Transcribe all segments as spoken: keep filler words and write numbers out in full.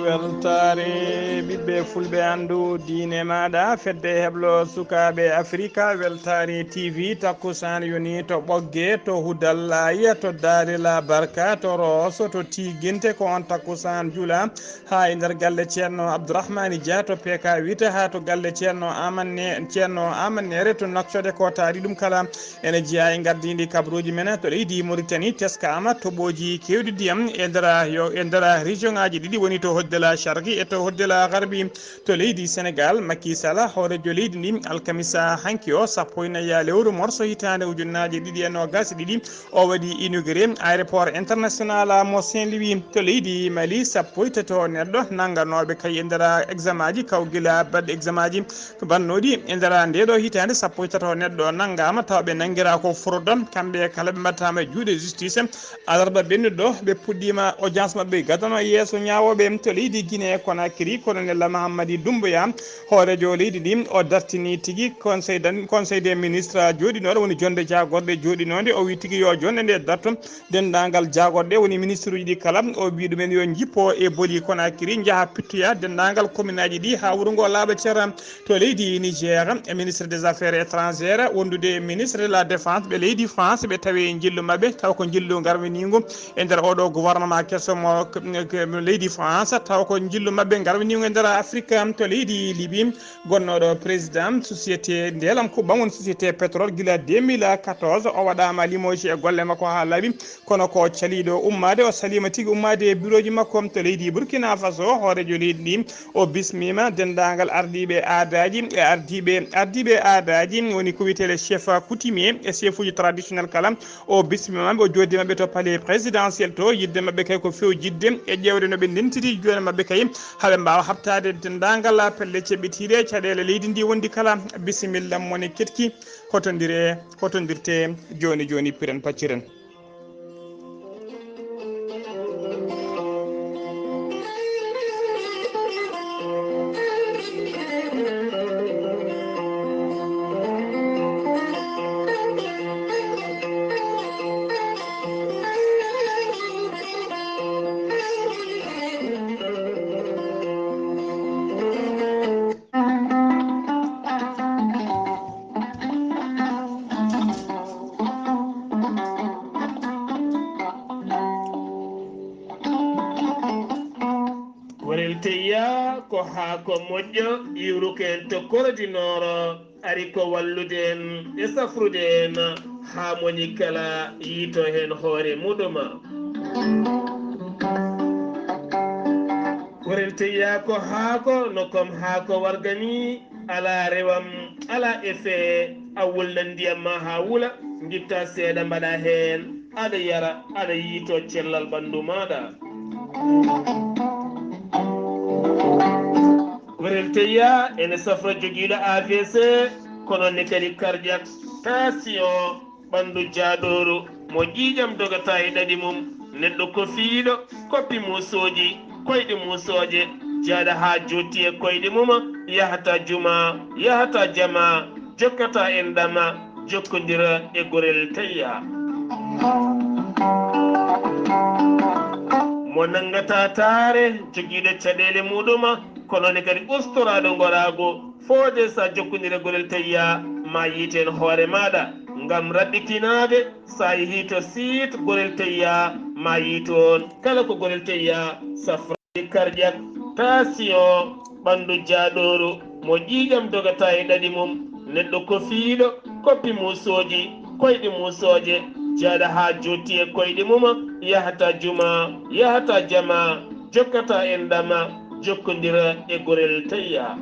Weltaare ɓiɓɓe fulɓe, anndu diine maaɗa, fedde heblo sukaaɓe Afrika. Weltaare T V, takkusaan yoni to Ɓogge, to Hudallaaye, to Daare La Barka, to Rooso, to Tiiginte. Ko on takkusaan jula haa e nder galle Ceerno Abdourahmani Dia to P K huit, haa to galle Ceerno Aman Ne-, Ceerno Aman Nere to Nouakchott. Ko taari ɗum kala ene jeyaa e ngardiindi kabaruuji men to leydi Mauritanie. Teskaama toɓooji keewɗi ndiyam e nder, yo, e nder région ŋaaji ɗiɗi, woni to Hoddela Sharqi e to Hoddela Garbi. To leydi Senegal, Macky Sall, hooreejo leydi ndi, alkamisa hanki o, sappo e nayi lewru morso hitaande ujunnaaje ɗiɗi e noogas e ɗiɗi, o waɗi inauguré aéroport international mo Saint-Louis. To leydi Mali, sappo e tato neɗɗo nannganooɓe kay e nder examen aji, kaw gila baɗɗo examen aji bannooɗi e nder ndeeɗo hitaande, sappo e tato neɗɗo nanngaama, tawa ɓe nanngiraa ko fraude. Kamɓe kala ɓe mbaɗtaama e juuɗe justice. Alarba ɓennuɗo ɗo, ɓe puɗɗiima audience maɓɓe gadano yeeso ñaawooɓe to leydi Guinée Conakry. Colonel Mahammadi Doumbouya, hooreejo leydi ndi, o dartini tigi conseil dan-, conseil des ministres jooɗinooɗo, woni jonde jaagorɗe jooɗinoonde. O wi tigi yo jonde nde darto, denndaangal jaagorɗe, woni ministre uji ɗi kala. O wi ɗumen yo njippo e Boli Conakry, njaha pittoya denndaangal commune aji ɗi haa wuro ngo laaɓa ceram. To leydi Niger, e ministre des affaires étrangères wondude e ministre de la défense, ɓe leydi France, ɓe tawi njillu maɓɓe, taw ko njillu ngarwiniingu e nder oɗo gouvernement keso mo, k-, k-, leydi France, taw ko njillu maɓɓe ngarwiniingu e nder Afrique. To leydi Libye, gonnooɗo président société ndeelam kuɓɓam, woni société pétrole, gila deux mille quatorze, o waɗaama limogé e golle makko haa laaɓi. Kono ko caliiɗo ummaade, o saliima tigi ummaade e birooji makko. To leydi Burkina Faso, hooreejo leydi ndi, o bismiima denndaangal ardiiɓe aadaaji e ardiiɓe, ardiiɓe aadaaji, woni ko wiyetee les chefs coutumiers e chef uji traditionnel kala. O bismiima ɓe, o jooɗii maɓɓe to palais présidentiel to, yiɗde maɓɓe kay ko fewjidde e ƴeewde no ɓe ndentiti jooni maɓɓe kay, haa ɓe mbaawa haɓtaade denndaangal pelle ceɓɓitiiɗe caɗeele leydi ndi wondi kala. Bisimilla mone ketki, hotondire, hotondirte jooni jooni, piren pacciren. Gorel Teyya ko haako moƴƴo, iwruko en to Koro di Nooro, ari ko wallude en e safrude en haa moni kala yiito heen hoore muɗum. Gorel Teyya ko haako, no kom haako warga ni, alaa rewam, alaa effet, a wulna ndiyam ma haa wula, ngitta seeɗa mbaɗa heen, aɗa yara, aɗa yiito cellal ɓanndu maaɗa. Gorel Teyya ene safra jogiiɗo A V C, kono ne kadi cardiaque, tension, ɓanndu jaaɗooru, mo ƴiiƴam dogata e ɗaɗi mum, neɗɗo kofiiɗo, koppi muusooji, koyɗe muusooje, jaaɗa haa jootti e koyɗe mum, yahata juma, yahata jama, jokkata enɗam, jokkondira e Gorel Teyya. Mo nanngata taare, jogiiɗo caɗeele muɗum, kono ne kadi ustoraaɗo ngoraagu, foode so a jokkondire Gorel Teyya, ma yiiten hoore maaɗa. Ngam raɓɓitinaade, so a yehii to site Gorel Teyya, ma yiitoon kala ko Gorel Teyya safra. Cardiaque, tension, ɓanndu jaaɗooru, mo ƴiiƴam dogata e ɗaɗi mum, neɗɗo kofiiɗo, koppi muusooji, koyɗe muusooje, jaaɗa haa jootti e koyɗe mum, yahata juma, yahata jama, jokkata enɗam, jokkondira e Gorel Teyya.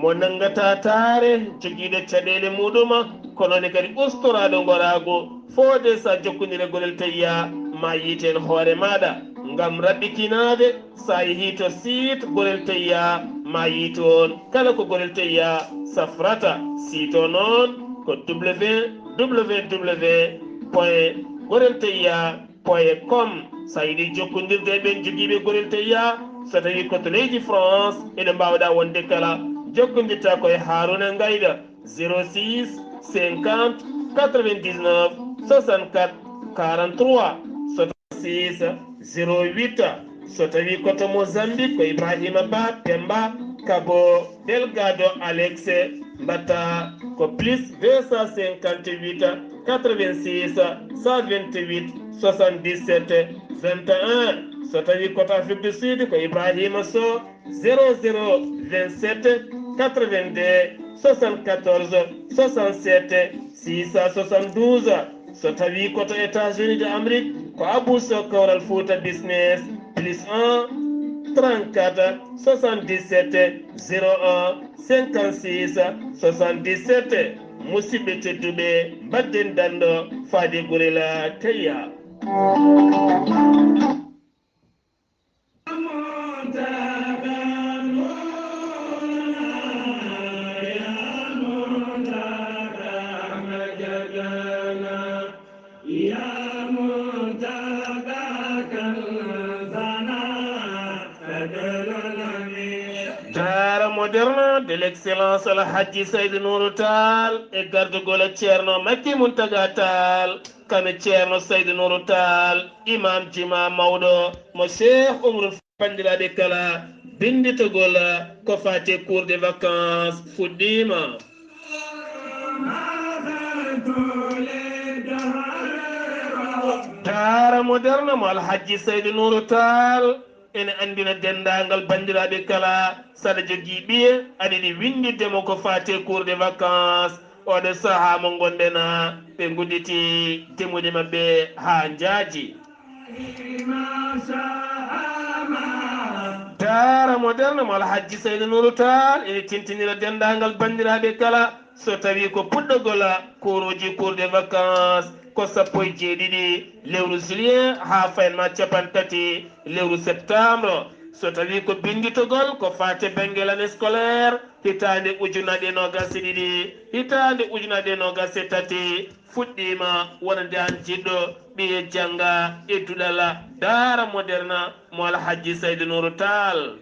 Mo nanngata taare, jogiiɗo caɗeele muɗum, kono ne kadi ustoraaɗo ngoraagu, foode so a jokkondire Gorel Teyya, ma yiiten hoore maaɗa. Ngam raɓɓitinaade, so a yehii to site Gorel Teyya, ma yiitoon kala ko Gorel Teyya safrata. Site o noon ko W W W point gorel teyya point com. So a yiɗi jokkondirde e ɓeen jogiiɓe Gorel Teyya, So tawii ko to leydi France, eɗo mbaawɗaa wonde kala, jokkondirtaa ko e Haruna Ngayda, zéro six cinquante quatre-vingt-dix-neuf soixante-quatre quarante-trois. So six zéro huit. So tawii ko to Mozambique, ko Ibrahima Ba Pemba Kabo Delgado Alex, mbaɗta ko plus deux cent cinquante-huit quatre-vingt-six cent vingt-huit soixante-dix-sept vingt et un. So tawii ko to Afrique du Sud, ko Ibrahima Sow, zéro zéro vingt-sept quatre-vingt-deux soixante-quatorze soixante-sept six cent soixante-douze. So tawii ko to États-Unis de Amérique, ko Abou Sow Kawral Fouta Business, plus un trente-quatre soixante-dix-sept zéro un cinquante-six soixante-dix-sept. Musidɓe tedduɓe, mbaɗden danndo faade Gurel Kayya. Daara moderne de l'excellence Al Hadji Seydou Nourou Tall e gardugol Ceerno Makki Mountaga Tall. Kano Ceerno Saydu Nuuru Taal, Imam Juma mawɗo mo Cheikh Umru. Banndiraaɓe kala, binnditogol ko faati e cours de vacances fuɗɗiima. Daara moderne mo Alhajji Saydu Nuuru Taal ene anndina denndaangal banndiraaɓe kala, saɗa jogii ɓiye, aɗa yiɗi winndirde mo ko faati e cours de vacances, oɗo sahaa mo ngonɗen, ɓe ngudditi demuɗe maɓɓe haa njaaji. Daara moderne mo Alhajji Saydu Nuuru Taal ene tintinira denndaangal banndiraaɓe kala, so tawii ko puɗɗogol kuuruuji cours de vacances ko sappo e jeeɗiɗi lewru juillet haa faynma cappanɗe tati lewru septembre. So tawii ko binnditogol ko faati e bannge année scolaire, hitaande ujunaaje noogaas e ɗiɗi, hitaande ujunaaje noogaas e tati fuɗɗiima, wonande aan jiɗɗo ɓiye jannga e duɗal daara moderne mo Alhajji Saydu Nuuru Taal.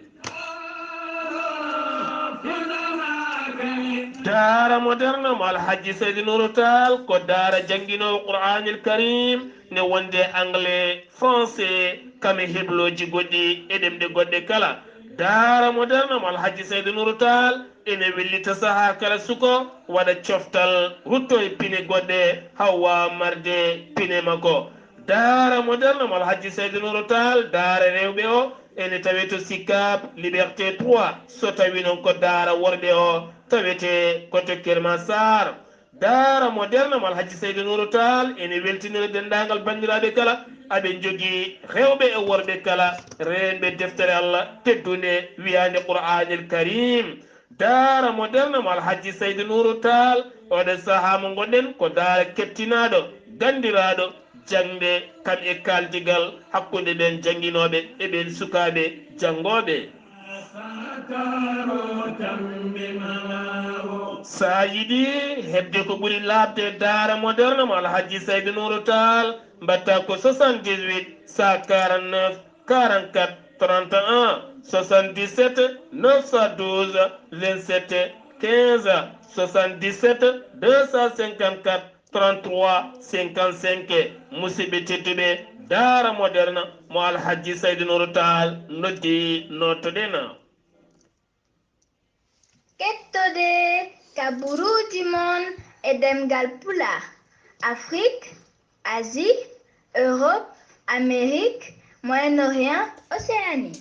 Daara moderne mo Alhajji Saydu Nuuru Taal ko daara jannginoowo Qur'aanil Kariim, ne wonde anglais, français, kam e heblooji goɗɗi e ɗemɗe goɗɗe kala. Daara moderne mo Alhajji Saydu Nuuru Taal ene wellita sahaa kala suko waɗa coftal, rutto e pine goɗɗe, haa waawa marde pine makko. Daara moderne mo Alhajji Saydu Nuuru Taal, daara rewɓe o, ene tawee to Sicap Liberté trois. So tawii noon ko daara worɓe o, tawetee ko to Keur Massar. Daara moderne mo Alhajji Saydu Nuuru Taal ene weltinira denndaangal banndiraaɓe kala, aɓe njogii rewɓe e worɓe kala, reenɓe deftere Allah teddunde wiyaande Qur'aanil Kariim. Daara moderne mo Alhajji Saydu Nuuru Taal, oɗo sahaa mo ngonɗen ko daara keptinaaɗo, ganndiraaɗo, jaŋde kam e kaaldigal hakkunde ɓeen jannginooɓe e ɓeen sukaaɓe janngooɓe. So a yiɗi heɓde ko ɓuri laaɓde daara moderne mo Alhajji Saydu Nuuru Taal, mbaɗta ko soixante-dix-huit cent quarante-neuf quarante-quatre trente et un, soixante-dix-sept neuf cent douze vingt-sept quinze, soixante-dix-sept deux cent cinquante-quatre trente-trois cinquante-cinq. Musidɓe tedduɓe, daara moderne mo Alhajji Saydu Nuuru Taal noddi, nootoɗen. Kettode kabaruuji mon e ɗemngal Pulaar, Afrique, Asie, Europe, Amérique, Moyen-Orient, Océanie.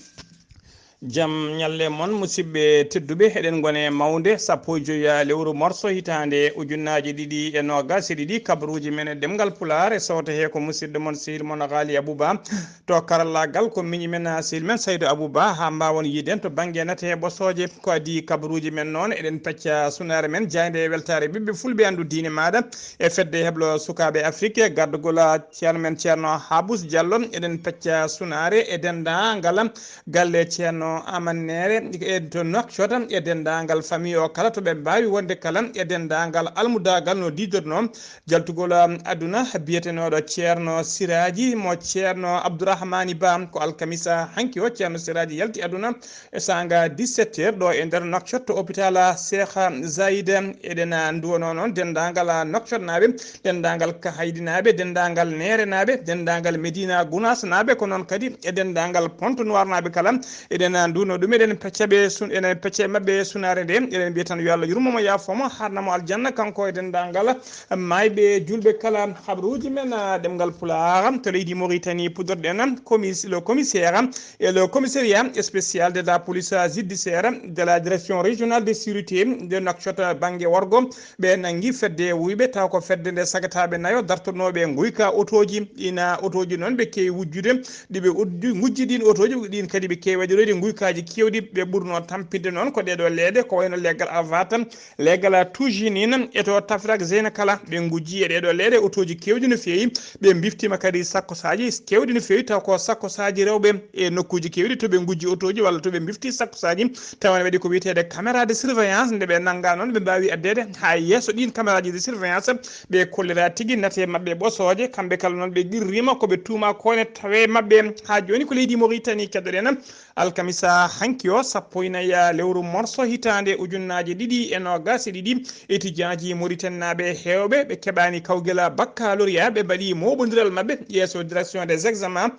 Jam ñalle mon, musidɓe tedduɓe, eɗen ngone mawde sappo e joyi lewru morso hitaande ujunnaaje ɗiɗi e noogaas e ɗiɗi, kabaruuji men e ɗemngal Pulaar, e sowto he ko musidɗo mon, sehil mon Ghali Abouba. To karallaagal ko miñi men, sehil men Saydu Abouba, haa mbaawon yiiden to bannge nate he ɓosooje. Ko adii kabaruuji men noon, eɗen pecca sunaare men jaaynde e weltaare ɓiɓɓe fulɓe anndu diine maaɗa e fedde heblo sukaaɓe Afrique, gardugol ceerno men Ceerno Habous Diallo. Eɗen pecca sunaare e denndaangal galle ceerno Amanneere e to Nouakchott e denndaangal famille o kala to ɓe mbaawi wonde kala e denndaangal almudaagal no diidornoo jaltugol aduna biyetenooɗo Ceerno Siraaji mo Ceerno Abdourahmani Ba. Ko alkamisa hanki o Ceerno Siraaji yalti aduna e saanga dix-sept heures ɗo e nder Nouakchott to hôpital Cheikh Zayed. Eɗen nduwanoo noon denndaangal Nouakchott naaɓe, denndaangal Kahaydinaaɓe, denndaangal Neerenaaɓe, denndaangal Medina Gunaasnaaɓe, ko noon kadi e denndaangal Pointe Noire naaɓe kala. Eɗen nduwanoo ɗum, eɗen pecca ɓe sun-, eɗen pecca e maɓɓe sunaare nde. Eɗen mbiya tan yo Allah yurmo mo, yaafo mo, haarna mo aljanna, kanko e denndaangal maayɓe juulɓe kala. Habruuji men, ah, ɗemngal Pulaar to leydi Mauritanie puɗɗorɗen. Commis-, le commissaire et le commissariat spécial de la police judiciaire de la direction régionale de sécurité de Nouakchott bannge worgo, ɓe nanngi fedde wuyɓe, taw ko fedde nde sagataaɓe nayo dartonooɓe nguyka otooji. Ina otooji noon ɓe keewi wujjude, ɗi ɓe uddi, ngujji ɗiin otooji, ɗiin kadi ɓe keewi waɗiroyde nguykaaji keewɗi. Ɓe ɓurnoo tampinde noon ko ɗeeɗoo leeɗe, ko wayno leggal Avatar, leggal Tujinin, e to Tafrak Zeyna kala. Ɓe ngujji e ɗeeɗoo leeɗe otooji keewɗi no feewi. Ɓe mbiftiima kadi sakkosaaji keewɗi no feewi, taw ko sakkosaaji rewɓe e nokkuuji keewɗi to ɓe ngujji otooji walla to ɓe mbifti sakkosaaji. Tawa ne waɗi ko wiyeteede caméra de surveillance, nde ɓe nannga noon, ɓe mbaawi addeede haa yeeso ɗiin caméraji de surveillance. Ɓe kollira tigi nate maɓɓe ɓosooje, kamɓe kala noon ɓe qirriima ko ɓe tuuma ko ne tawe maɓɓe. Haa jooni ko leydi Mauritanie keddoɗen. Alkamisa hanki o, sappo e nayi lewru morso hitaande ujunnaaje ɗiɗi e noogaas e ɗiɗi, etijaaji Mauritanie naaɓe heewɓe ɓe keɓaani kawgel baccalauréat, ɓe mbaɗi mooɓondiral maɓɓe yeeso direction des examens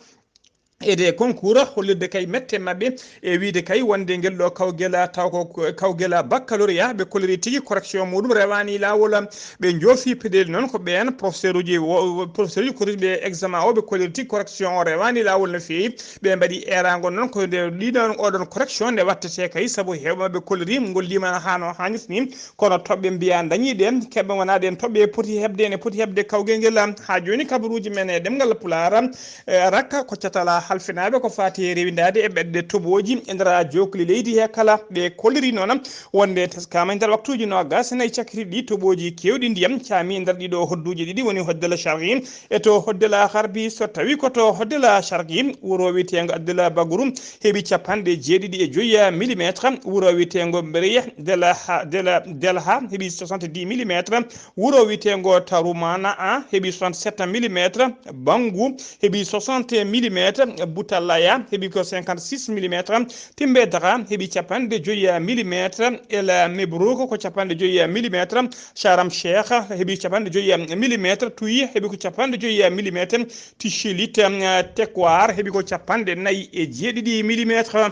et des concours, hollirde kay mette maɓɓe e wiyde kay wonde ngel ɗo kawgel taw ko kawgel baccalauréat. Ɓe kolliri tigi correction muɗum rewaani laawol. Ɓe njoofi peɗeeli noon ko ɓeen professeur uji wo-, professeur uji korriiɓe examen o, ɓe kolliri tigi correction o rewaani laawol no feewi. Ɓe mbaɗi eeraango noon ko nde ɗiɗon oɗon correction nde wattete kay, sabu heewɓe maɓɓe kolliri ngol limaano haa no haanirta ni. Kono toɓɓe mbiya dañii ɗe, keɓɓe wonaa ɗeen toɓɓe poti heɓde, ene poti heɓde kawgel ngel. Haa jooni kabaruuji men e ɗemngal Pulaar, e rakka ko catala halfinaaɓe ko faati e rewindaade e ɓeɗɗe toɓooji e nder jookli leydi he kala. Ɓe kolliri noon wonde teskaama e nder waktuuji noogaas e nayi cakkitiiɗi ɗi toɓooji keewɗi ndiyam caami e nder ɗiɗo hodduuji ɗiɗi, woni hoddela Sharqi e to hoddela Harbi. So tawi ko to hoddela Sharqi, wuro wiyeteengo Abdullah Baguru heɓi capanɗe jeeɗiɗi e joyi millimetre, wuro wiyeteengo Mbereya Dela Ha, Dela, Delha heɓi soixante-dix millimetre, wuro wiyeteengo Tarumana A heɓi soixante-sept millimetre, Bangu heɓi soixante millimetre, Butalaya heɓi ko cinquante-six millimetre, Timbe Dara heɓi capanɗe joyi millimetre, El Mebrouk ko capanɗe joyi millimetre, Sharam Sheikh heɓi capanɗe joyi millimetre, Tuyi heɓi ko capanɗe joyi millimetre, Tishilit, eh, Tekwar heɓi ko capanɗe nayi e jeeɗiɗi millimetre.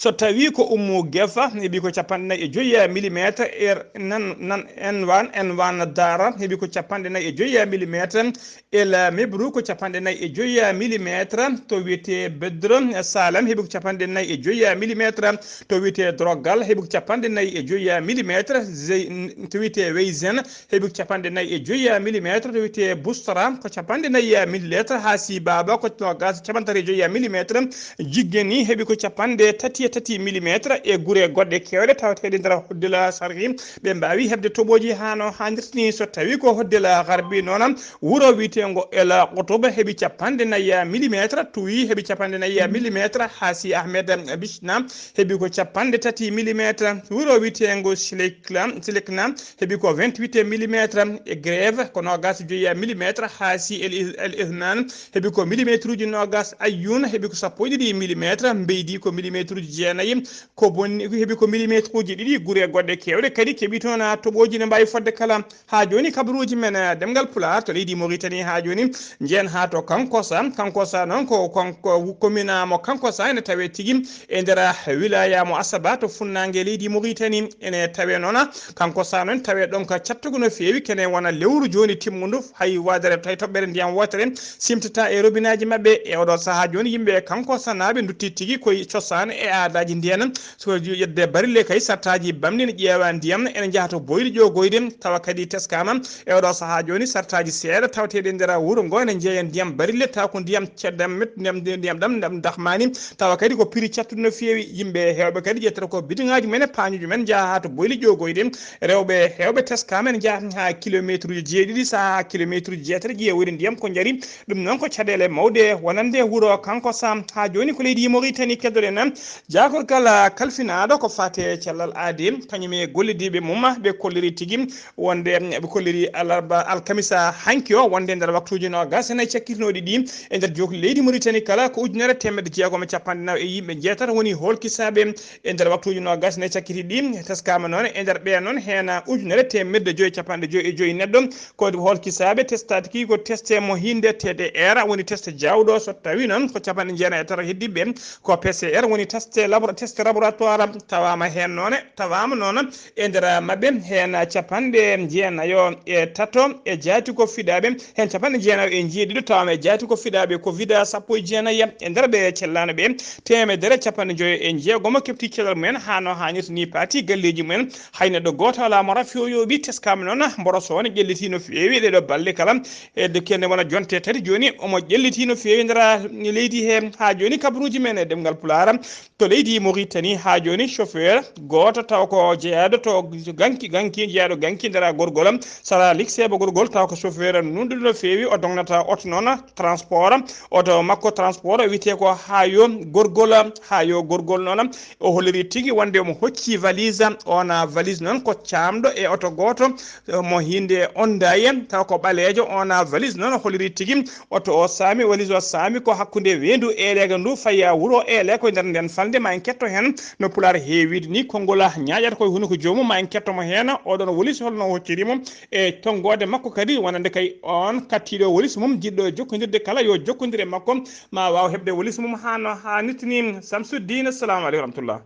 So tawi ko Ummu Gefa heɓi ko capanɗe nayi e joyi millimetre, er, nan, nan, Enwan, Enwan Dara heɓi ko capanɗe nayi e joyi millimetre, El Mebru ko capanɗe nayi e joyi millimetre, to wiyetee Bedro Salem heɓi ko capanɗe nayi e joyi millimetre, to wiyetee Drogal heɓi ko capanɗe nayi e joyi millimetre, Zey-, to wiyetee Weyzen heɓi ko capanɗe nayi e joyi millimetre, to wiyetee Bustra ko capanɗe nayi millimetre, Haasi Baaba ko noogaas, capanɗe tati e joyi millimetre, Jiggeni heɓi ko capanɗe tati e tati millimetre, e gure goɗɗe keewɗe tawateeɗe nder hoddila sarhi. Ɓe mbaawi heɓde toɓooji haa no haanirta ni. So tawi ko hoddila garbi noon, wuro wiyeteengo El Qutub heɓi capanɗe nayi millimetre, Tuwi heɓi capanɗe nayi millimetre, Haasi Ahmed Bishna heɓi ko capanɗe tati millimetre, wuro wiyeteengo Silikla, Silikna heɓi ko vingt-huit millimetre, e Grève ko noogaas e joyi millimetre, Haasi El Is-, El Isnan heɓi ko millimetre uji noogaas, Ayyun heɓi ko sappo e ɗiɗi millimetre, Mbeydi ko millimetre uji jeenayi, ko bonni heɓi ko millimetre uji ɗiɗi, gure goɗɗe keewɗe kadi keɓi toon toɓooji ne mbaawi fodde kala. Haa jooni kabaruuji men, eh, ɗemngal Pulaar to leydi Mauritanie haa jooni, njehen haa to Kankossa. Kankossa noon ko, ko, ko commune mo Kankossa ene tawee tigi e nder wilaya mo Asaba to funnaange leydi Mauritanie. Ene tawee noon Kankossa noon tawee ɗon ka cattugu no feewi, kene wona lewru jooni timmundu, hay waadere tawi toɓɓere ndiyam wootere simtata e robinaaji maɓɓe. E oɗo sahaa jooni yimɓe Kankossa naaɓe ndutti tigi koye cosaan e aadaaji ndiyan. So ƴettude barille kay, sartaaji bamɗi ne ƴeewa ndiyam, ene njaha to boyli ƴoogoyde, tawa kadi teskaama e oɗo sahaa jooni, sartaaji seeɗa tawateeɗi e nder wuro ngo ene njeeya ndiyam barille, tawa ko ndiyam ceddam met, ndiyam, ndiyam ɗam, ɗam dahmaani, tawa kadi ko prix cattuɗo no feewi. Yimɓe heewɓe kadi ƴettata ko bidiŋaaji men e paañuuji men, njaha haa to boyli ƴoogoyde. Rewɓe heewɓe teskaama ene njaha haa kilomeetruuji jeeɗiɗi, sahaa haa kilomeetruuji jeetati, ƴeewoyde ndiyam ko njari. Ɗum noon ko caɗeele mawɗe wonande wuro kanko Sam. Haa jooni ko leydi Mauritanie keddoɗen. Jaagorgal kalfinaaɗo ko faati e cellal aadi, kañum e gollidiiɓe mum, ɓe kolliri tigi wonde, ɓe kolliri alarba, alkamisa hanki o, wonde nder waktuuji noogas e nayi cakkitinooɗi ɗi e nder jookli leydi Mauritanie kala, ko ujunere teemedde jeegom e capanɗe nayi e yimɓe jeetati woni hoolkisaaɓe e nder waktuuji noogas e nayi cakkitiiɗi ɗi. Teskaama noon e nder ɓeen noon heen ujunere teemedde joyi e capanɗe joyi e joyi neɗɗo ko hoolkisaaɓe. Testaaki ko teste mo hinnde T D R, woni teste jaawɗo, so tawii noon ko capanɗe jeenayi e tati heddiiɓe ko P C R, woni teste labora-, teste laboratoire. Tawaama heen noon, tawaama noon e nder maɓɓe heen capanɗe jeenayo e tato e jaati ko fiɗaaɓe, heen capanɗe jeenayo e jeeɗiɗo tawaama e jaati ko fiɗaaɓe covid sappo e jeenayi. E nder ɓe cellaano ɓe, teemedere capanɗe joyi e jeegom keɓti cellal mumen haa no haanirta ni, paati galleeji mumen. Hay neɗɗo gooto alaa mo rafi o yooɓi. Teskaama noon, mboroso o ne ƴellitii no feewi ɗee ɗoo balɗe kala. E de kende wona jonte tati jooni, omo ƴellitii no feewi nder leydi he. Haa jooni, kabaruuji men e ɗemngal Pulaar, to leydi Mauritanie, haa jooni, chauffeur gooto taw ko jeyaaɗo to Ganki, Ganki, jeyaaɗo Ganki nder gorgol, sara likseeba gorgol, taw ko chauffeur nunɗuɗo no feewi, o dognata oto noon, transport, oto makko transport, o wiyetee ko Hayo Gorgol. Hayo Gorgol noon, o holliri tigi wonde omo hocci valise. Oon valise noon ko caamɗo e oto gooto, eh, mo hinnde Honda en, taw ko ɓaleejo. Oon valise noon o holliri tigi oto o saami, valise o saami ko hakkunde weendu Eeleega ndu, faya wuro Eeleega ko nder nden falnde. Ma en ketto heen no Pulaar heewiide ni, konngol ñaaƴata koye hunuko joomum. Ma en ketto mo heen, oɗon valise holno o hocciri mo e tonngoode makko kadi, wonande kay oon kattiiɗo valise mum, jiɗɗo jokkondirde kala yo jokkondir e makko, ma waaw heɓde valise mum haa no haanirta ni. Samsuddin, assalamu aleykum wa rahmatullah.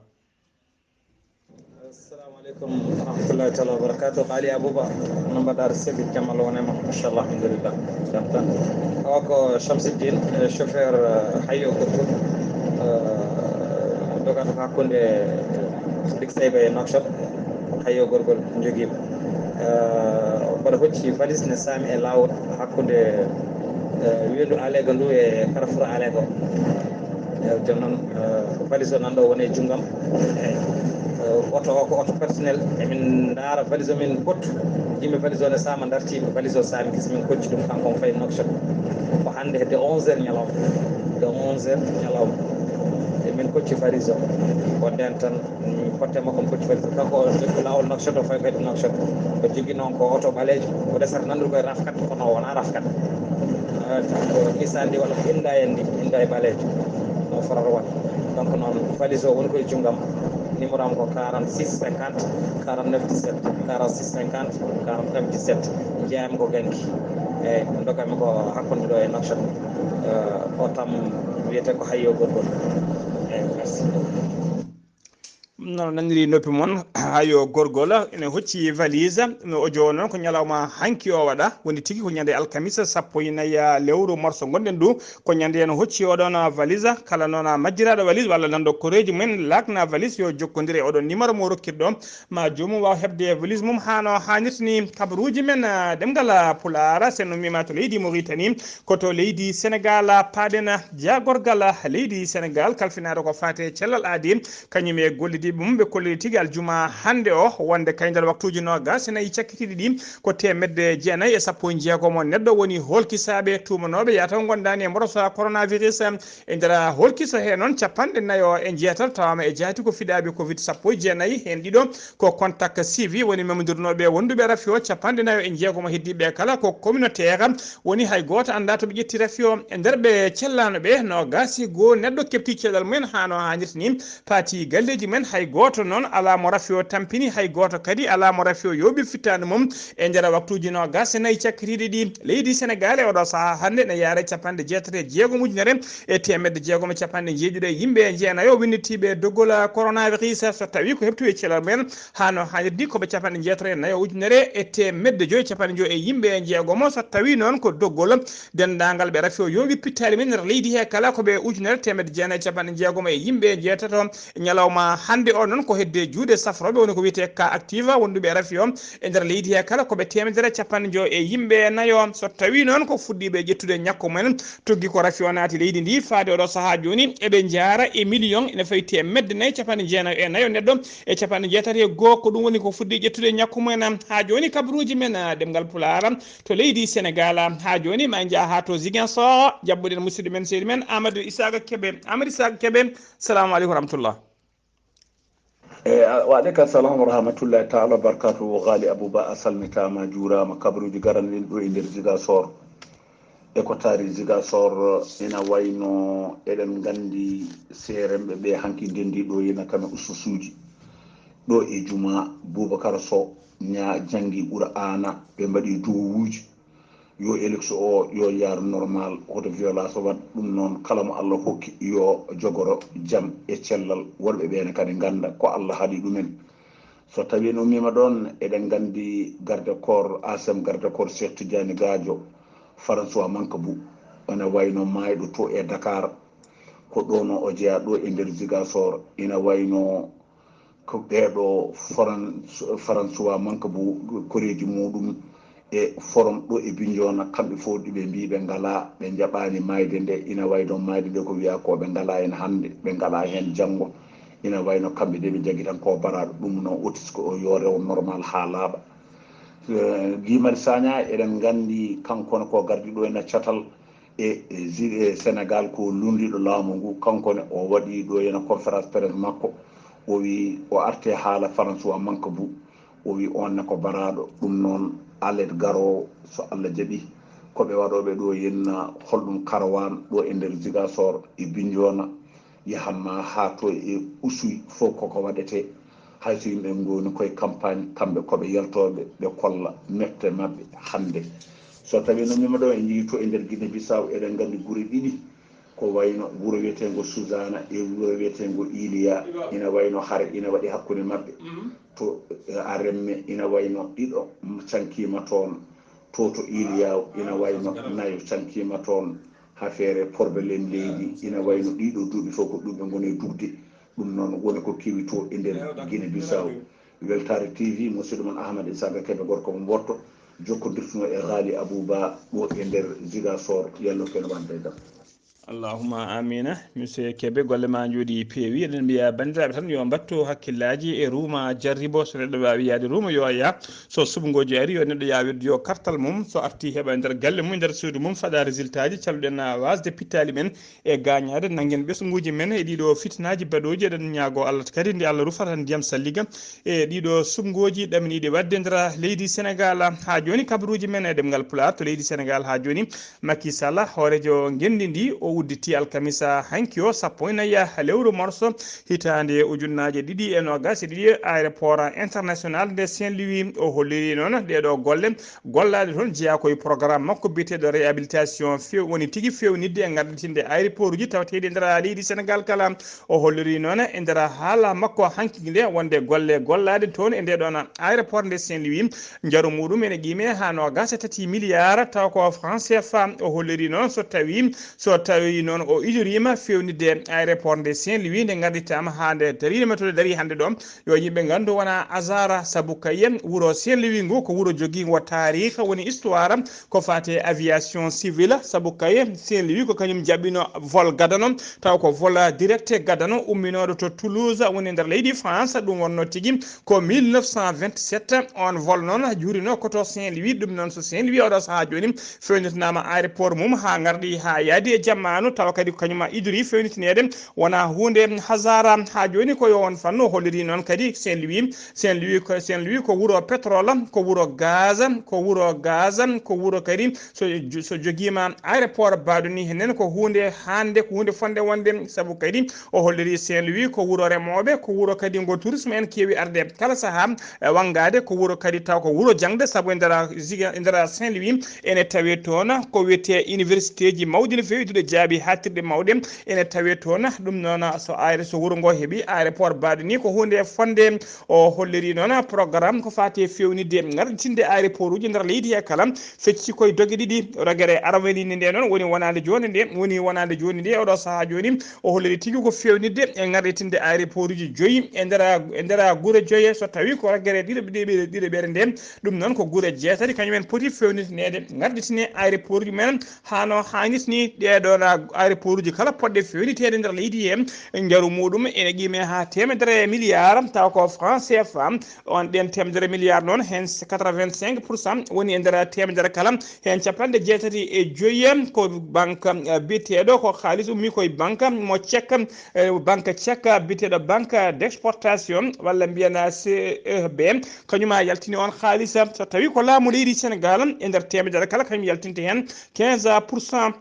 Assalamu aleykum wa rahmatullahi taala wa barakatuh. Ko Ali Abouba, no mbaɗɗaa? Seydi Jamal won e ma, machallah, alhamdulillah. Jam tan. O ko Shamsuddin, eh, chauffeur, eh, Hayo Gorgol, eh, dogata ko hakkunde Big Seyba e Nouakchott. Hayo Gorgol jogiima. Eh, mbaɗa hocci valise ne saami e laawol hakkunde, eh, weendu Aleega ndu e carrefour Aleega o. Eh, jooni noon, eh, valise o nan ɗo woni e junngam. Eh, oto o ko oto personnel. Emin ndaara valise o min pottu. Yimɓe valise o ne saama dartiiɓe, valise o saami gis min kocci ɗum, kanko omo fayi Nouakchott. Ko hannde hedde onze heures ñalawma. Hedde onze heures ñalawma. Emin kocci valise o. Ko ndeen tan, mm, kotte makko omo kocci valise o. Kanko o jokki laawol Nouakchott, o fayi ko hedde Nouakchott. O jogii noon ko oto ɓaleejo. O resata nandude koye rafkat, kono o wonaa rafkat. Ah, ko Nissan ndi walla ko Hyundai en ndi, Hyundai ɓaleejo. No forata won. Donc noon, valise o woni koye junngam. Numéro am ko quarante-six cinquante, quarante-neuf dix-sept, quarante-six cinquante, quarante-neuf dix-sept. Jeeyam ko Ganki. Eeyi, dokkami ko hakkunde ɗo e Nouakchott. Eh, o tam wiyetee ko Hayo Gorgol. Eeyi, merci. No naniri noppi mon, Hayo Gorgol ene hocci valise. No o jowo noon ko ñalawma hanki o waɗa, woni tigi ko ñande alkamisa sappo e nayi lewru marso ngonɗen ndu. Ko ñande en hocci oɗon valise. Kala noon majjiraaɗo valise walla nanɗo koreeji mumen, laakna valise, yo jokkondir e oɗon numéro mo rokkirɗo, ma joomum waaw heɓde valise mum haa no haanirta ni. Kabaruuji men, ah, ɗemngal, ah, Pulaar, sen no mbiima to leydi Mauritanie, ko to leydi Senegal, ah, paaɗen, ah, jaagorgal, ah, leydi Senegal, kalfinaaɗo ko faati e cellal aadi, kañum e gollidiiɓe mum, ɓe kolliri tigi aljuma hannde o, wonde kay nder waktuuji noogas e nayi cakkitiiɗi ɗi, ko teemedde jeenayi e sappo e jeegom neɗɗo woni hoolkisaaɓe tuumanooɓe yataw ngondaani e mboros coronavirus. E nder hoolkiso he noon, capanɗe nayo e jeetato tawaama e jaati ko fiɗaaɓe covid sappo e jeenayi, heen ɗiɗo ko contact suivi, woni memdirnooɓe wonduɓe rafi o. Capanɗe nayo e jeegom heddiiɓe kala ko communautaire, woni hay gooto anndaa to ɓe ƴetti rafi o. E nder ɓe cellaano ɓe, noogas e goo neɗɗo keɓti cellal mumen haa no haanirta ni, paati galleeji mumen, hay gooto noon alaa mo rafi o tampini, hay gooto kadi alaa mo rafi o yooɓi fittaandu mum. E nder waktuuji noogaas e nayi cakkitiiɗi ɗi, leydi Senegaal e oɗo sahaa hannde ne yaara e capanɗe jeetati e jeegom ujunere e teemedde jeegom e capanɗe njeeɗiɗo e yimɓe e jeenayo winnditiiɓe doggol coronavirus. So tawii ko heɓtuɓe cellal mumen haa no haanirdi, ko ɓe capanɗe jeetati e nayo ujunere e teemedde joyi e capanɗe joyi e yimɓe e jeegomo. So tawii noon ko doggol denndaangal ɓe rafi o yooɓi pittaali men nder leydi he kala, ko ɓe ujunere teemedde jeenayi e capanɗe jeegom e yimɓe e jeetato. Ñalawma hannde o noon ko hedde juuɗe safrooɓe, woni ko wiyetee cas active wonduɓe e rafi o e nder leydi he kala, ko ɓe teemedere capanɗe joyi e yimɓe e nayo. So tawii noon ko fuɗɗiiɓe ƴettude ñakku mumen, tuggi ko rafi o naati leydi ndi faade oɗo sahaa jooni, eɓe njaara e miliyoŋ ene fawi teemedde nayi capanɗe jeenayo e nayo neɗɗo e capanɗe jeetati e goo. Ko ɗum woni ko fuɗɗi ƴettude ñakku mumen. Haa jooni kabaruuji men, ah, ɗemngal Pulaar to leydi Senegaal. Haa jooni ma en njah haa to Ziguinchor, jaɓɓuɗen musidɗo men, seydi men Amadou Isaka Kebe. Amadou Isaka Kebe, salamu aleykum wa rahmatullah. E, a-, wa aleyka salam wa rahmatullahi taala wa barakatuhu. Ghali Abouba, a salmitaama, a juuraama. Kabaruuji garani ɗin ɗo e nder Ziguinchor. E ko taari Ziguinchor, ina wayno eɗen nganndi seeremɓe ɓe hanki ndenndi ɗo ina kame ususuuji. Ɗo e juma, Boubacar Sow ña janngi Qur'aana, ɓe mbaɗi duwuuji. Yo élection o yo yaar normal, hoto violence waɗ. Ɗum noon, kala mo Allah hokki yo jogoro jam e cellal, worɓe ɓeene kadi ngannda ko Allah haɗi ɗumen. So tawii no mima ɗoon, eɗen nganndi garde corps, A C M garde corps Cheikh Tidiane Gadio, François Mancabou, ene wayno maayɗo to e Dakar, ko ɗo no o jeyaa ɗo e nder Ziguinchor, ina wayno ko ɓeeɗo Fran-, François Mancabou, koreeji muɗum e forum ɗo e Bignona, kamɓe fof ɗi ɓe mbii ɓe ngalaa, ɓe njaɓaani maayde nde, ina wayno maayde nde ko wiyaa ko ɓe ngalaa heen hannde, ɓe ngalaa heen janngo, ina wayno kamɓe de ɓe njagi tan ko baraaɗo, ɗum noon otis ko o yo rew normal haa laaɓa. Eh, Guy Marius Sagna, eɗen nganndi kanko ne ko gardi ɗo ena catal e, e Zi-, e Sénégal ko lunndiiɗo laamu ngu, kanko ne o waɗi ɗo ena conférence presse makko, o wi o arte haala François Mancabou, o wi on ne ko baraaɗo, ɗum noon alet garoowo so Allah jaɓi, ko ɓe waɗooɓe ɗo henna holɗum karawaan ɗo e nder Ziguinchor e Bignona, yahan ma haa to e Oussouye fof koko waɗetee. Hay so yimɓe ngoni koye campagne, kamɓe ko ɓe yaltooɓe, ɓe kolla mette maɓɓe hannde. So tawii no mima ɗo en njii to e nder Guinée Bissau, eɗen nganndi gure ɗiɗi, ko wayno wuro wiyeteengo Suzana e wuro wiyeteengo Iliya, ina wayno hare ina waɗi hakkunde maɓɓe. To, eh, Aremme ina wayno ɗiɗo cankiima toon, to, to Iliya ina wayno nayo cankiima toon. Haa feere porbe len leydi, ina wayno ɗiɗo duuɓi fof ko ɗum ɓe ngoni e dugde. Ɗum noon woni ko kewi to e nder Guinée Bissau. Weltaare T V, musidɗo mon Ahmad Isaka Kebe, gorko mo Mboɗto, jokkondirtuno e Ghali Abouba ɗo e nder Ziguinchor, yallo ko ene wonde e dam. Allahumma amina. Monsieur Kebe, golle ma njooɗi peewi. Eɗen mbiya banndiraaɓe tan yo mbattu hakkillaaji e ruuma jarribo. So neɗɗo waawi yaade ruuma yo yah. So subngooji ari yo neɗɗo yah weddoyo kartal mum. So arti heɓa e nder galle mum, e nder suudu mum, faɗa résultat ji, calluɗen, ah, wasde pittaali men e gaañaade. Nanngen ɓesnguuji men e ɗiɗo fitinaaji baɗooji. Eɗen ñaago Allah kadi nde Allah rufata ndiyam salliga e ɗiɗo subngooji ɗaminiiɗi waɗde nder leydi Senegaal. Haa jooni kabaruuji men e ɗemngal Pulaar to leydi Senegaal haa jooni. Macky Sall, hooreejo ngenndi ndi, o udditi alkamisa hanki o, sappo e nayi lewru morso, hitaande ujunnaaje ɗiɗi e noogaas e ɗiɗi, aéroport international nde Saint-Louis. O holliri noon ɗeeɗo golle gollaade toon jeyaa ko e programme makko biyeteeɗo réhabilitation, few-, woni tigi feewnitde e ngarɗitinde aéroport uji tawateeɗi e nder leydi Senegaal kala. O holliri noon e nder haala makko hanki nde wonde golle gollaade toon e nde ɗoon aéroport nde Saint-Louis, njaru muɗum ene qiime haa noogaas e tati milliard tawa ko franc C F A. O holliri noon so tawi, so tawi noon o idoriima feewnitde aéroport nde Saint-Louis nde ngarɗitaama haa nde dariino, metode darii hannde ɗo, yo yimɓe nganndu wona hasard, sabu kaye wuro Saint-Louis ngu ko wuro jogiingo taariika, woni histoire ko faati e aviation civile, sabu kaye Saint-Louis ko kañum jaɓɓino vol gadano, taw ko vol direct gadano umminooɗo to Toulouse, woni nder leydi France. Ɗum wonno tigi ko mille neuf cent vingt-sept. On vol noon juurino ko to Saint-Louis. Ɗum noon so Saint-Louis oɗo sahaa jooni fewnitanaama aéroport mum haa ngarɗi haa yaadi e jamma. anu tawa kadi ko kañum a idori fewnitineede, wona huunde hasara. Haa jooni ko yo on fannu holliri noon kadi Saint Louis. Saint Louis ko, Saint Louis ko wuro pétrole, ko wuro gaz, ko wuro gaz, ko wuro kadi so, so jogiima aéroport mbaɗo ni henen ko huunde hannde, ko huunde fonde wonde, sabu kadi o holliri Saint Louis ko wuro remooɓe, ko wuro kadi ngo tourisme en keewi arde kala sahaa, e wanngaade ko wuro kadi taw ko wuro jaŋde, sabu e nder, e nder Saint Louis ene tawee toon ko wiyetee universitéji mawɗi no feewi, duɗe jaabi haaɗtirɗe mawɗe ene tawee toon. Ɗum noon so aéro, so wuro ngo heɓi aéroport mbaɗo ni ko huunde fonde. O holliri noon programme ko faati e fewnitde, ngarɗitinde aéroport uji nder leydi he kala, fecci koye doge ɗiɗi. Rogere arawelinde nde noon woni wonaande jooni nde, woni wonaande jooni nde, oɗo sahaa jooni o holliri tigi ko fewnitde e ngarɗitinde aéroport uji joyi e nder, e nder gure joye, so tawi ko rogere ɗiɗo, ɗiɗo, ɗiɗo ɓere nde. Ɗum noon ko gure jeetati kañum en poti fewnitineede, ngarɗitine aéroport uji men haa no haanirta ni. Ɗeeɗo na aéroport uji kala poɗɗe fewniteede nder leydi he, njaru muɗum ene qiime haa teemedere milliard, taw ko franc C F A. On ɗen teemedere milliard noon, heen quatre-vingt-cinq pour cent woni e nder teemedere kala, heen capanɗe jeetati e joyi ko banque, eh, biyeteeɗo ko kaalis ummi koye banque mo tchèque, eh, banque tchèque biyeteeɗo banque d'exportation walla mbiyen C E B. Kañum a yaltini on kaalis. So tawi ko laamu leydi Sénégal, e nder teemedere kala kañum yaltinte heen quinze pour cent.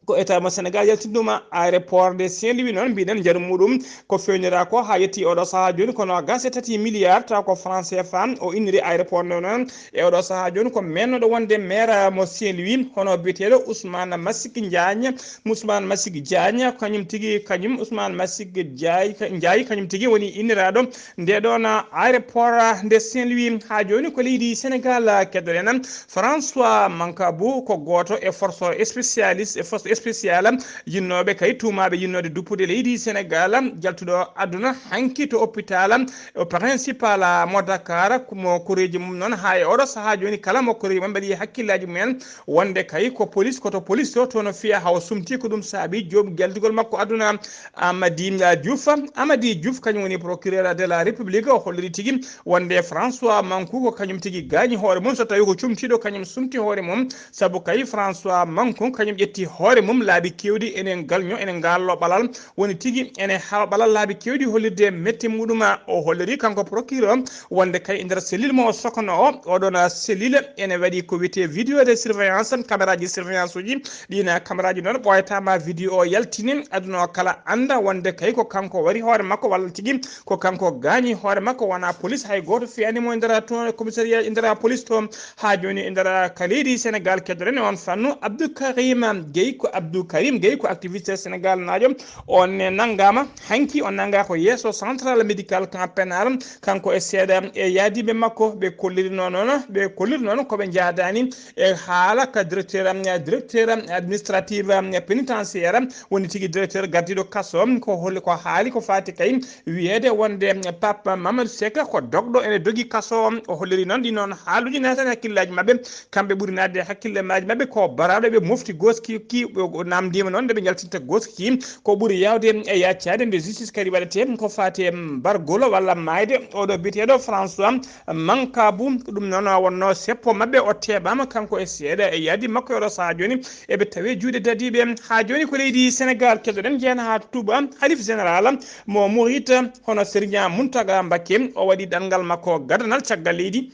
Ko État mo Sénégal yaltinduma aéroport de Saint-Louis noon, mbiɗen njaru muɗum ko fewnira ko haa yetti oɗo sahaa jooni ko noogaas e tati milliard, taw ko franc C F A o inniri aéroport nde noon. E oɗo sahaa jooni ko meennoɗo wonde maire mo Saint-Louis, hono biyeteeɗo Ousmane Massigui Diagne. Ousmane Massigui Diagne, kañum tigi, kañum Ousmane Massigui Diaye, Ndiaye, kañum tigi woni inniraaɗo nde ɗon aéroport nde Saint-Louis. Haa jooni ko leydi Sénégal keddorɗen. François Mancabou ko gooto e force spécialiste, e force spéciale yinnooɓe kay tuumaaɓe yinnoode duppude leydi Sénégal, jaltuɗo aduna hanki to hôpital principal mo Dakar, mo koreeji mum noon haa e oɗo sahaa jooni kala mo koreeji mum mbaɗi hakkillaaji mumen wonde kay ko police, ko to police to, to no fiya hawa sumti ko ɗum saabi joom galdugol makko aduna. Amady Diouf, Amady Diouf kañum woni procureur de la République, o holliri tigi wonde François Mancou ko kañum tigi gaañi hoore mum, so tawi ko cumtiiɗo kañum sumti hoore mum, sabu kay François Mancou kañum ƴetti hoore mum laabi keewɗi ene galño, ene ngaallo ɓalal, woni tigi ene hawa ɓalal laabi keewɗi hollirde mette muɗum. O holliri kanko procureur wonde kay e nder cellule mo o sokno o, oɗon cellule ene waɗi ko wiyetee vidéo de surveillance, caméra ji surveillance uji. Ɗiin caméra ji noon ɓooyata ma vidéo o yaltini, aduna o kala annda wonde kay ko kanko wari hoore makko walla tigi ko kanko gaañi hoore makko, wona police hay gooto fiyani mo e nder to commissariat, e nder police to. Haa jooni e nder ka leydi Sénégal keddoren e on fannu, Abdou Karim Gueye, ko Abdou Karim Gueye ko activiste Sénégal naajo. On ne nanngaama hanki, o nanngaa ko yeeso central médical camp pénal, kanko e seeɗa e yaadiiɓe makko. Ɓe kolliri noon, ɓe kolliri noon ko ɓe njaadaani e haala ka directeur, directeur administratif pénitentiaire, woni tigi directeur gardiiɗo kaso, ko holli, ko haali ko faati kay wiyeede wonde Pape Mamadou Seck ko dogɗo ene dogi kaso. O holliri noon ɗi noon haaluuji naatani hakkillaaji maɓɓe. Kamɓe ɓuri naatde e hakkille maaji maɓɓe ko baraaɗo ɓe mofti goski ki, o namndiima noon nde ɓe njaltinta goski ki. Ko ɓuri yaawde e yaccaade nde justice kadi waɗetee ko faati e mbargol walla maayde oɗo biyeteeɗo François Mancabou. Ko ɗum noon wonnoo seppo maɓɓe, o teeɓaama kanko e seeɗa e yaadi makko e oɗo sahaa jooni. Eɓe tawee juuɗe dadiiɓe. Haa jooni ko leydi Sénégal keddoɗen, njeyen haa Touba, Halif Général mo Murit, hono Serigne Mountaga Mbacké, o waɗi ɗanngal makko gadanal caggal leydi.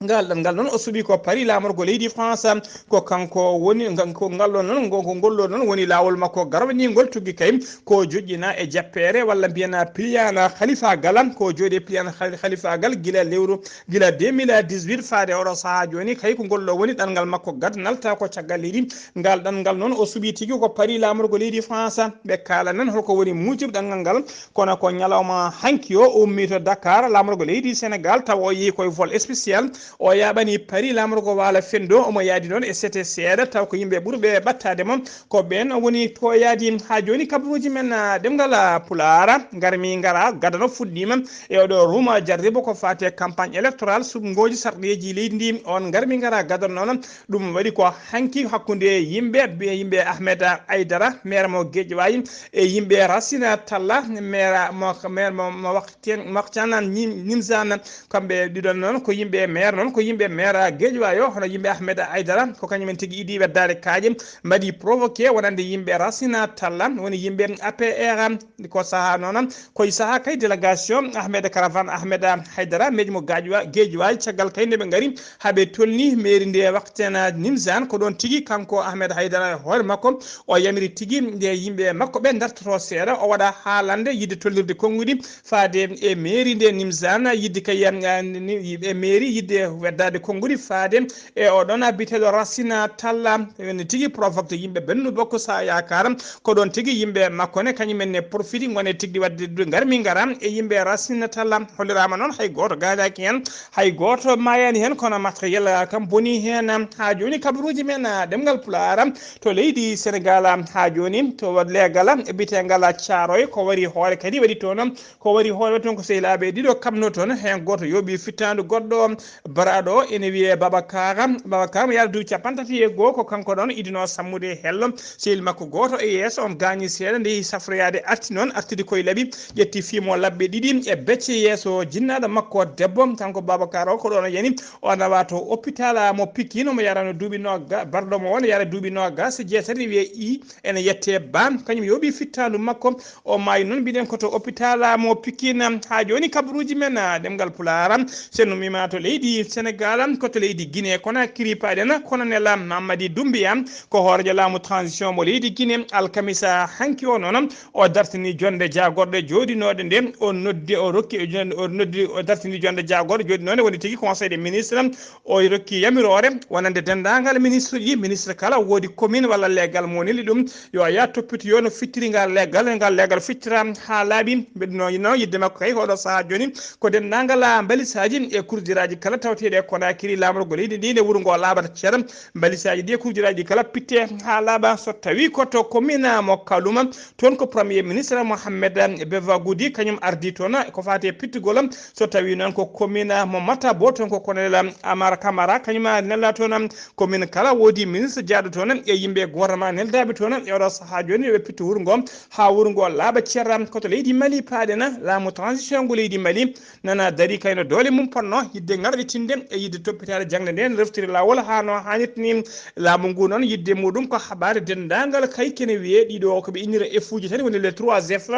Ngal ɗanngal noon o suɓi ko Paris, laamorgo leydi France. Ko kanko woni, ngal, ko ngal ɗon noon, ngo, ko ngol ɗon noon woni laawol makko garwaniingol tuggi kay ko joƴƴina e jappeere walla mbiyen piliyaan halifaagal, ko jooɗi piliyaan hal-, halifaagal gila lewru, gila deux mille dix-huit faade oɗo sahaa jooni kay ko ngol ɗo woni ɗanngal makko gadanal, taw ko caggal leydi. Ngal ɗanngal noon o suɓi tigi ko Paris, laamorgo leydi France. Ɓe kaala men holko woni muujib ɗanngal ngal. Kono ko ñalawma hanki o ummi to Dakar, laamorgo leydi Sénégal, taw o yehi koye vol spécial. O yaaɓani Paris, laamorgo waalo fenndo, omo yaadi noon e sete seeɗa, taw ko yimɓe ɓurɓe ɓattaade mo. Ko ɓeen woni ko yaadi. Haa jooni kabaruuji men, ah, ɗemngal, ah, Pulaar, ngarmi ngara, gadano fuɗɗiima e oɗo ruuma jarribo ko faati e campagne électorale, suɓngooji sarɗiiji leydi ndi. On ngarmi ngara gadano noon. Ɗum waɗi ko hanki hakkunde yimɓe, yimɓe Ahmed Aidara, maire mo Guédiawaye, e yimɓe Racine Talla, maire mo, maire mo, mo Wakhtien-, Wakhtiana Nim-, Nimzane. Kamɓe ɗiɗon noon ko yimɓe maire Ɗon ko yimɓe meera Guédiawaye o, hono yimɓe Ahmed Aïdara, ko kañum en tigi idi weddaade kaaƴe, mbaɗi provoqué wonande yimɓe Racine Talla, woni yimɓe A P R. Ko sahaa noon, koye sahaa kay délégation Ahmed Caravane Ahmed Haydara, meeji mo Guédiawaye, caggal kay nde ɓe ngari haa ɓe tolni mairie nde wakten Nimzane, ko ɗoon tigi kanko Ahmed Haydara e hoore makko, o yamiri tigi nde yimɓe makko ɓe ndartoto seeɗa, o waɗa haalande yiɗde tollirde konnguɗi faade e mairie nde Nimzane, yiɗde kay, ah, ni-, e mairie yiɗde weddaade konnguɗi faade e oɗon biyeteeɗo Racine Talla, ene tigi provokde yimɓe Benno Bokk Sa Yaakaar. Ko ɗoon tigi yimɓe makko ne, kañum en ne profiti, ngone tigi waɗde ɗum, ngar min ngara e yimɓe Racine Talla. Holliraama noon hay gooto gaañaaki heen, hay gooto maayaani heen, kono matériel, ah, kam boni heen. Haa jooni kabaruuji men, ah, ɗemngal Pulaar to leydi Senegaal, ah, haa jooni to leegal biyeteengal Caaroy, ko wari hoore kadi waɗi toon, ko wari hoore waɗi toon ko sehilaaɓe ɗiɗo kamno toon, heen gooto yooɓi fittaandu goɗɗo, baraaɗo o ene wiyee Babacar. Babacar mo yaara duuɓi capanɗe tati e goo, ko kanko ɗoon idinoo sammude e hello. Sehil makko gooto e yeeso, on gaañi seeɗa, nde yehi safroyaade, arti noon, artidi koye laɓi, ƴetti fiimo labbe ɗiɗi e becce yeeso jinnaaɗo makko debbo. Kanko Babacar o, ko ɗoon o yani, o nawa to hôpital mo Pikine, mo yarano duuɓi nooga-, barɗo mo o ne yara duuɓi noogas e jeetati, wiyee i, ene yettee Ba, kañum yooɓi fittaandu makko. O maayi noon, mbiɗen ko to hôpital mo Pikine. Haa jooni kabaruuji men, ah, ɗemngal Pulaar, so en ummiima to leydi Senegaal, ko to leydi Guinée Conakry paaɗen. Colonel Mamadi Doumbouya ko hooreejo laamu transition mo leydi Guinée. Alkamisa hanki o noon, o dartini jonnde jaagorɗe jooɗinooɗe nde, o noddi, o rokki, o noddi, o dartini jonnde jaagorɗe jooɗinooɗe, woni tigi Conseil des ministres, o rokki yamiroore wonande denndaangal ministre ji, ministre kala woodi commune walla leegal mo neli ɗum, yo a yah toppito yo no fittiri ngal leegal, ngal leegal fittira haa laaɓi. Mbeɗa no, no yiɗde makko kay oɗo sahaa jooni ko denndaangal, ah, mbalisaaji e kurjiraaji kala tawteeɗi e Conakry, laamorgo leydi ndi, nde wuro ngo laaɓata cer. Mbalisaaji ɗi e kurjiraaji kala pitte haa laaɓa. So tawii ko to commune mo Kalouma, toon ko Premier ministre Mohamed Beva Goudi, kañum ardi toon ko faati e pittugol. So tawii noon ko commune mo Matabo, toon ko Colonel Amara Camara, kañum nella toon. Commune kala woodi ministre jaaɗo toon e yimɓe gouvernement neldaaɓe toon e oɗo sahaa jooni, yo ɓe pittu wuro ngo haa wuro ngo laaɓa cer. Ko to leydi Mali paaɗen, laamu transition ngu leydi Mali nana darii kayno doole mum potnoo yiɗde ŋarɗitinde e yiɗde toppitaade jaŋde nde no reftiri laawol haa no haanirta ni. Laamu ngu noon yiɗde muɗum ko haɓaade denndaangal kay kene wiyee ɗiɗo ko ɓe innira F uji tati, woni les trois F.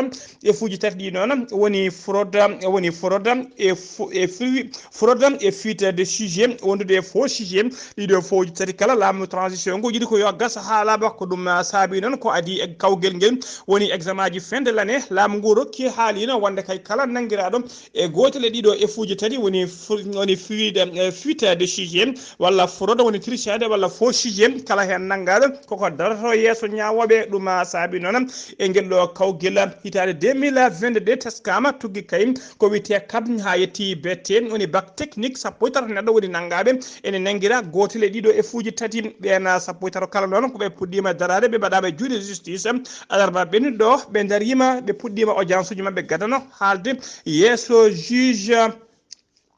F uji tati ɗi noon woni fraude, woni fraude e fu-, e fu-, fraude e fuite de sujet, wondude e faux sujet. Ɗiɗo faux uji tati kala laamu transition ngu yiɗi ko yo gas haa laaɓa. Ko ɗum, ah, saabi noon ko adii e kawgel ngel woni examen ji fin de l'année. Laamu ngu rokki haaliino wonde kay kala nanngiraaɗo e gootel e ɗiɗo F uji tati woni fu-, woni fuite, eh, fuite de sujet walla fraude woni trichade walla faux sujet, kala heen nanngaaɗo koko daroto yeeso ñaawooɓe. Ɗum, ah, saabi noon e ngel ɗo kawgel hitaande deux mille vingt-deux teskaama tuggi kay ko wiyetee kab haa yetti B T woni bac technique sappo e tato neɗɗo woni nanngaaɓe ene nanngira gootel e ɗiɗo F uji tati. Ɓeen sappo e tato kala noon ko ɓe puɗɗiima daraade, ɓe mbaɗaama e juuɗe justice. Alarba ɓennuɗo ɓe ndariima, ɓe puɗɗiima audience uji maɓɓe gadano haalde yeeso juge.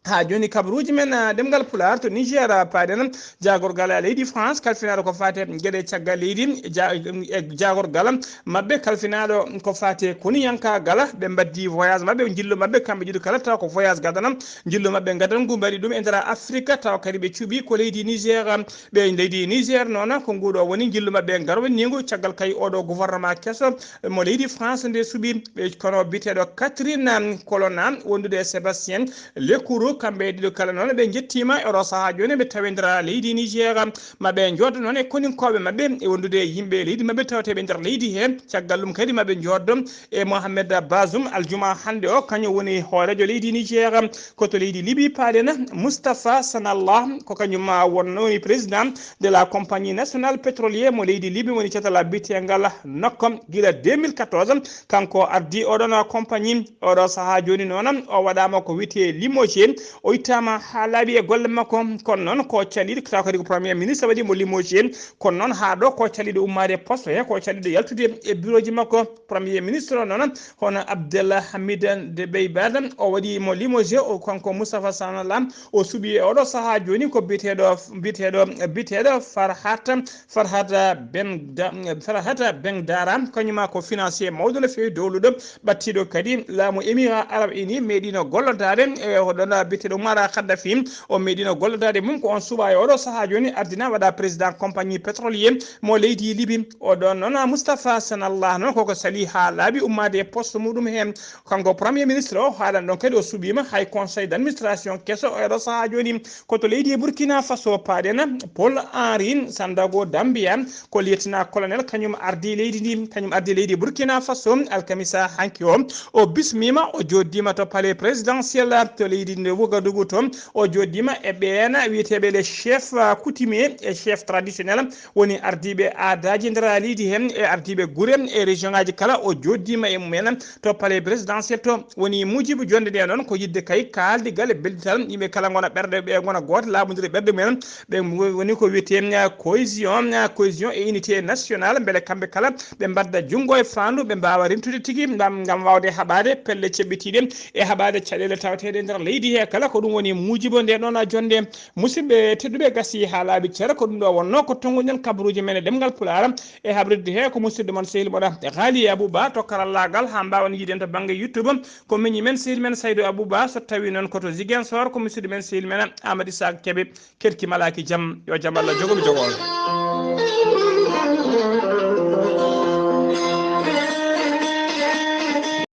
Haa jooni kabaruuji men, ah, ɗemngal Pulaar to Niger, ah, paaɗen jaagorgal leydi France kalfinaaɗo ko faati e geɗe caggal leydi, ja-, e jaagorgal maɓɓe kalfinaaɗo ko faati e koniyankaagal. Ɓe mbaddi voyage maɓɓe, njillu maɓɓe kamɓe ɗiɗo kala taw ko voyage gadano. Njillu maɓɓe gadano ngu mbaɗi ɗum e nder Afrique, taw kadi ɓe cuɓi ko leydi Niger. Ɓe leydi Niger noon ko nguɗo woni njillu maɓɓe ngarwaniigu caggal kay oɗo gouvernement keso mo leydi France nde suɓi ɓe, kono biyeteeɗo Catherine Colonna wondude e Sébastien Lecourou, kamɓe ɗiɗo kala noon ɓe njettiima e oɗo sahaa jooni ɓe tawindira leydi Niger. Maɓe njooɗo noon e koninkooɓe maɓɓe e wondude e yimɓe leydi maɓɓe tawteeɓe nder leydi he. Caggal ɗum kadi maɓe njooɗo e Mohamed Bazoum Aljuma hannde o, kañum woni hooreejo leydi Niger. Ko to leydi Libi paaɗen, Moustapha Sanallah, ko kañum, ah, wonno woni président de la compagnie nationale pétrolière mo leydi Libi, woni catal biyeteengal Nokkom gila deux mille quatorze. Kanko ardi oɗon compagnie, oɗo sahaa jooni noon o waɗaama ko wiyetee limogé, o ittaama haa laaɓi e golle makko. Kono noon ko caliiɗo, taw kadi ko premier ministre waɗi mo limogé, kono noon haa ɗo ko caliiɗo ummaade e poste he, ko caliiɗo yaltude e bureau ji makko. Premier ministre o noon hono Abdel Hamid Dbeibah, o waɗi mo limogé, o kanko Moustapha Sanallah, o suɓi e oɗo sahaa jooni ko biyeteeɗo, biyeteeɗo, biyeteeɗo Farhat, Farhat Ben Da-, Farhat Ben Dara, kañuma ko financier mawɗo no feewi dowluɗo, ɓattiiɗo kadi laamu Émirats Arabes Unis, meeɗiino gollodaade e oɗon Wiyeteeɗo Umar Kaddafi, o meeɗino gollodaade mum ko on suɓa e oɗo sahaa jooni, ardina waɗa président compagnie pétrolier mo leydi Libi. O ɗon noon Moustapha Sanallah noon koko sali haa laaɓi ummaade e poste muɗum heen. Kanko premier ministre o haalan ɗon kadi o suɓiima hay conseil d'administration keso e oɗo sahaa jooni. Ko to leydi e Burkina Faso paaɗen, Paul Henri Sandago Dambia, ko lieutenant colonel, kañum ardi leydi ndi, kañum ardi leydi Burkina Faso alkamisa hanki o. O bismiima, o joddima to palais présidentiel to leydi ndi Ouagadougou to. O joddima e ɓeen wiyeteeɓe les chefs coutumiers e chefs traditionnels, woni ardiiɓe aadaaji nder leydi heen e ardiiɓe gure e région ngaji kala. O joddima e mumen to palais présidentiel to. Woni muujibu jonde nde noon ko yiɗde kay kaaldigal e beldital, yimɓe kala ngona ɓerɗe, ɓe ngona gooto, laaɓondira ɓerɗe mumen. Ɓe woni ko wiyetee, eh, cohésion, eh, cohésion et unité nationale, mbele kamɓe kala ɓe mbadda junngo e faandu, ɓe mbaawa rentude tigi ngam, ngam waawde haɓaade pelle ceɓɓitiiɗe e haɓaade caɗeele tawateeɗe nder leydi he kala. Ko ɗum woni muujibo nde ɗon a jonde. Musidɓe tedduɓe, gasi haa laaɓi cere, ko ɗum ɗo wonno ko tonnguɗen kabaruuji men e ɗemngal Pulaar. E habridde he ko musidɗo mon sehil moɗa Ghali Abouba to karallaagal, haa mbaawen yiiden to bannge YouTube. Ko miñi men sehil men Saydu Abouba, so tawi noon ko to Ziguinchor, ko musidɗo men sehil men Amadou Issa Kébé. Kerki malaaki jam, yo jam Allah jogo mi jogo on.